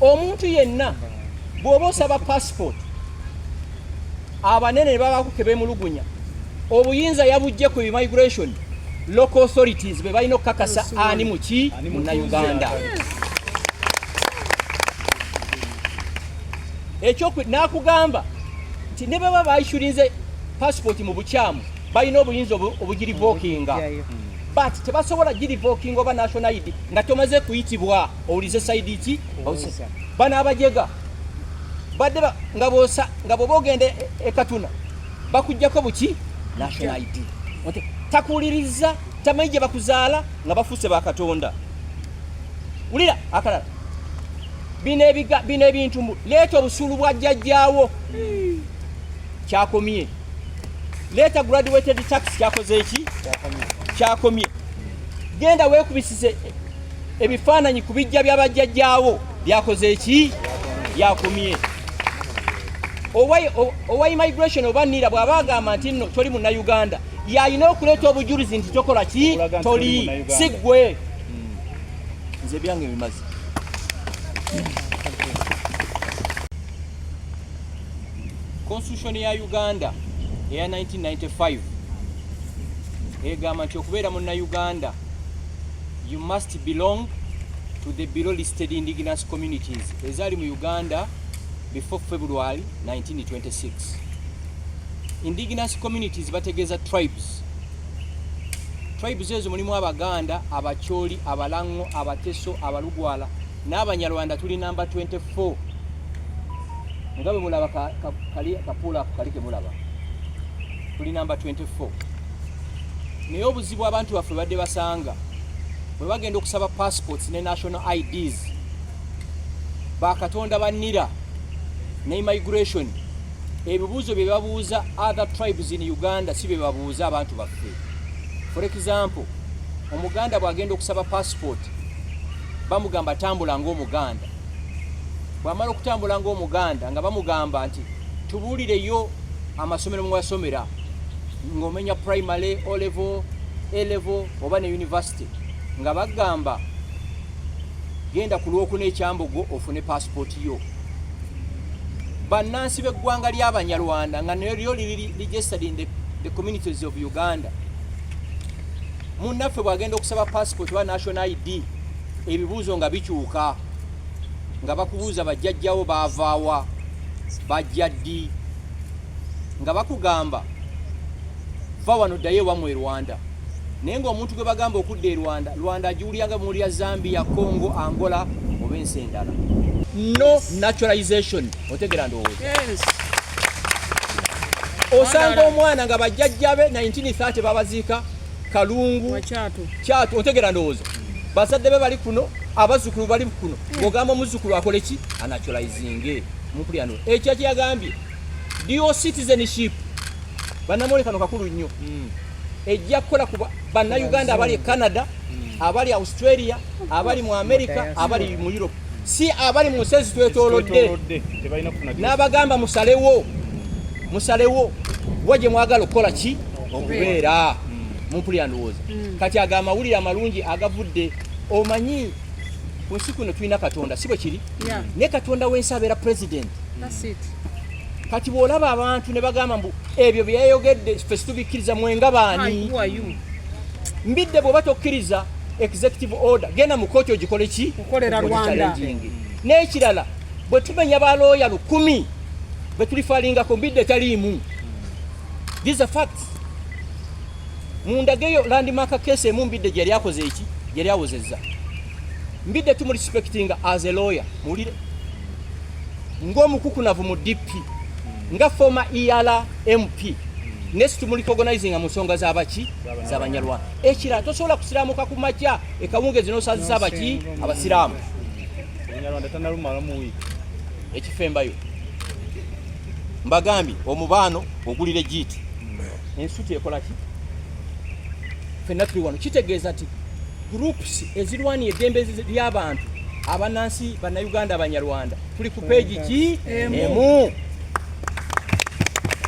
Omuntu yenna bw'oba osaba passport, abanene ne babaako ke beemulugunya, obuyinza yabujje ku immigration, local authorities be balina okukakasa ani muki Munnayuganda. Ekyo n'akugamba nti ne baba bayishulinze passport mu bukyamu, balina obuyinza obugirevokinga, but tebasobola girevokinga oba national ID nga tomaze kuyitibwa owulize side ki. Bano abajega badde nga bwosa nga bwoba ogenda e Katuna bakuggyako buki national ID. Takuwuliriza, tamanyi gye bakuzaala, nga bafuuse bakatonda. Wulira akalala, bino ebintu mbu leeta obusuulu bwa jjajjaawo, kyakomye. Leeta graduated tax, kyakoze eki? Kyakomye. Genda weekubisize ebifaananyi ku bijja byabajjajjaawo, byakoze eki? Byakomye. Owa immigration oba NIRA bw'aba agamba nti nno toli Munnayuganda, yalina okuleeta obujulizi nti tokola ki? Okulaga nti toli toli Munnayuganda. Si ggwe. Nze ebyange bimaze. Constitution ya Uganda eya 1995 egamba nti okubeera Munnayuganda, you must belong to the below listed indigenous communities ezaali mu Uganda before February 1926. Indigenous communities bategeeza tribes. Tribes ezo mulimu Abaganda, Abacholi, Abalango, Abateso, Abalugwala n'Abanyarwanda. Tuli namba 24 nga bwe mulaba kapuula ako kali ke mulaba, tuli namba 24. Naye obuzibu abantu baffe badde basanga bwe bagenda okusaba passports ne national IDs, bakatonda ba NIRA ne immigration, ebibuuzo bye babuuza other tribes in Uganda si bye babuuza abantu baffe. For example, Omuganda bw'agenda okusaba passport, bamugamba tambula ng'Omuganda. Bw'amala okutambula ng'Omuganda, nga bamugamba nti tubuulireyo amasomero mwewasomera, ng'omenya primary, O level, A level oba ne university, nga bagamba genda ku Lwokuna Ekyambogo ofune passport yo. Bannansi b'eggwanga ly'Abanyarwanda nga neryo liri registered in the communities of Uganda, munnaffe bw'agenda okusaba passport oba national ID, ebibuuzo nga bikyuka, nga bakubuuza bajjajjawo baavaawa, bajja ddi, nga bakugamba va wano ddayo ewammwe e Rwanda. Naye ng'omuntu gwe bagamba okudda e Rwanda, Rwanda agiwulira nga muwulira Zambia, Congo, Angola oba ensi endala. No naturalization. Otegera ndowooza? Yes. Osanga omwana nga bajjajja be 1930 babaziika Kalungu. Wakyatu. Kyatu. Otegera ndowooza? Bazadde be bali kuno, abazzukulu bali kuno, ng'ogamba omuzzukulu akole ki? Anaturalizinge. Mukulyano ekyo kyeyagambye dual citizenship, bannamawulire, kano kakulu nnyo. Ejja kukola ku Bannayuganda abali e Canada, abali Australia, abali mu America, abali mu Europe, si abali mu nsi ezitwetoolodde. Twetoolodde tebalina kufuna. N'abagamba musalewo, musalewo wa gye mwagala okukola ki? Okubeera. Mumpulira ndowooza? Kati ago amawulire amalungi agavudde. Omanyi ku nsi kuno tulina Katonda, si bwe kiri? Yeah. Ne Katonda w'ensi abeera president. That's it. Kati bw'olaba abantu ne bagamba mbu ebyo bye yayogedde ffe situbikkiriza, mwenga Hi, baani? who are you? Mbidde bw'oba tokkiriza executive order, genda mu kooti ogikole ki? Kukolera Rwanda. Ogichallenginge. N'ekirala, bwe tumenya balooya 1000 bwe tulifalingako, Mbidde taliimu. These are facts. Mundageyo landmark case emu Mbidde gye yali akoze eki, gye yali awozezza. Mbidde tumurespectinga as a lawyer, muwulire, ng'omukukunavu mu DP, nga former ERA MP, naye situmurecognizinga mu nsonga z'abaki? Z'Abanyarwanda. Ekirala, tosobola kusiraamuka ku makya ekawungezi n'osazisa abaki? Abasiraamu. Omunyarwanda tanalumalamu wiiki. Ekifembayo, mbagambye omubaano ogulira ejiiti ensuti ekola ki? Fenna tuli wano, kitegeeza nti groups ezirwaniye eddembe ly'abantu, abanansi, Bannayuganda, Abanyarwanda, tuli ku page ki? Emu.